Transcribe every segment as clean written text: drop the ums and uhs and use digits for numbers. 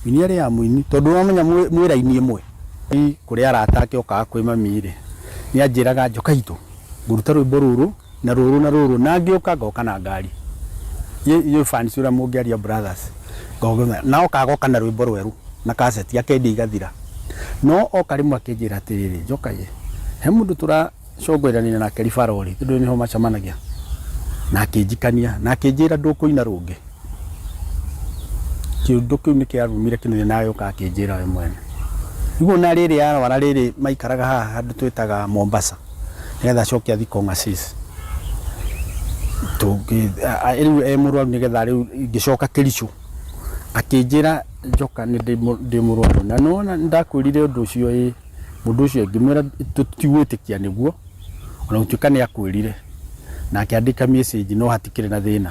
Mũini arĩaga mũini tondũ ũramenya mwĩ raini ĩmwe. Kũrĩ arata ake okaga kwĩ mami rĩ, nĩ anjĩraga njoka itũ ngũruta rwĩmbo rũrũ na rũrũ na rũrũ na ngĩũka ngoka na ngari. Inyuĩ fans ũrĩa mũngĩaria brothers ngoka na oka agoka na rwĩmbo rwerũ na kaseti akendia igathira. No oka rĩmwe akĩnjĩra atĩrĩrĩ, njoka ĩ, he mũndũ tũra congoirania nake ribarũ rĩ, tondũ nĩho macemanagia, na akĩnjikania na akĩnjĩra ndũkũina rũngĩ. Kĩũndũ kĩu nĩ kĩarumire kĩnene na agĩũka akĩnjĩra we mwene. Rĩu ona rĩrĩ arwara rĩrĩ maikaraga haha handũ twĩtaga Mombasa, nĩgetha acoke athiĩ Kongasis. Rĩu e mũrwaru nĩgetha rĩu ngĩcoka Kericho, akĩnjĩra njoka nĩ ndĩ mũrwaru na nĩwona nĩndakwĩrire ũndũ ũcio ĩĩ. Mũndũ ũcio ngĩmwĩra tũtigwĩtĩkia nĩguo, ona gũtuĩka nĩ akwĩrire na akĩandĩka message no hatikĩrĩ na thĩna.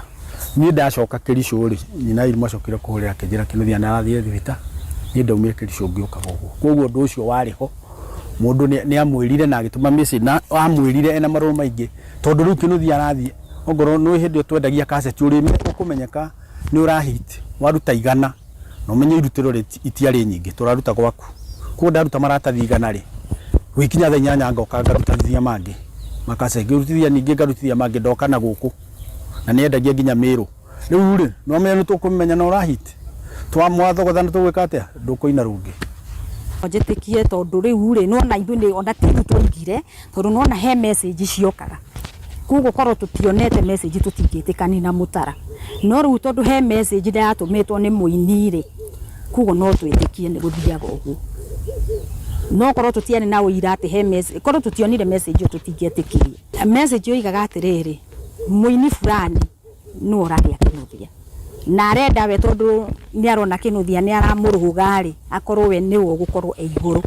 Niĩ ndacoka Kericho rĩ, nyina Irma acokire kũhũrĩra akĩnjĩra Kĩnuthia nĩ arathiĩ thibitarĩ, niĩ ndaumire Kericho ngĩũka gũkũ. Koguo ũndũ ũcio warĩ ho, mũndũ nĩ amwĩrire na agĩtũma message na amwĩrire ena marũrũ maingĩ, tondũ rĩu Kĩnuthia arathiĩ, ongorwo nĩ hĩndĩ ĩyo twendagia kaseti ũkũmenyeka nĩ ũra hit waruta igana. Na ũmenye irutĩro rĩ itiarĩ nyingĩ tũraruta gwaku. Koguo ndaruta maratathi 100 rĩ, gũgĩkinya thaa 8 ngoka ngarutithia mangĩ makaca ngĩrutithia ningĩ ngarutithia mangĩ ndoka na gũkũ. Na nĩ endagia nginya Mĩrũ. Rĩu rĩ, nĩ wamenya nĩ tũkũmenya na ũra hit? Twamwathogothana tũgwĩka atĩa? Ndũkũina rũngĩ. Njĩtĩkie tondũ rĩu rĩ, nĩwona ithuĩ nĩ ona ti ithuĩ twaigire, tondũ nĩwona he message ciokaga. Koguo korwo tũtionete message tũtingĩtĩkania na mũtara. No rĩu tondũ he message yatũmĩtwo nĩ mũini rĩ, koguo no twĩtĩkie nĩ gũthiaga ũguo. No korwo tũtiarĩ na ũira atĩ he message, korwo tũtionire message ĩyo tũtingĩetĩkirie. Message yoigaga atĩrĩrĩ, mũini fulani nĩwe ũragĩa kĩnũthia. Na arenda we tondũ nĩ arona kĩnũthia nĩ aramũrũga rĩ, akorwo we nĩwe ũgũkorwo e igũrũ.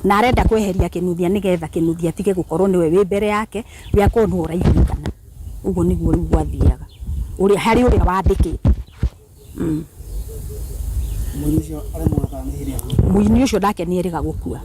Na arenda kweheria kĩnũthia nĩgetha kĩnũthia atige gũkorwo nĩwe wĩ mbere yake, we akorwo nĩwe ũraiguĩkana. Ũguo nĩguo rĩu gwathiaga, ũrĩa harĩ ũrĩa wandĩkĩte. Mũini ũcio arĩ muoyo kana nĩ hĩndĩ akuĩte? Mũini ũcio nake nĩ erĩga gũkua.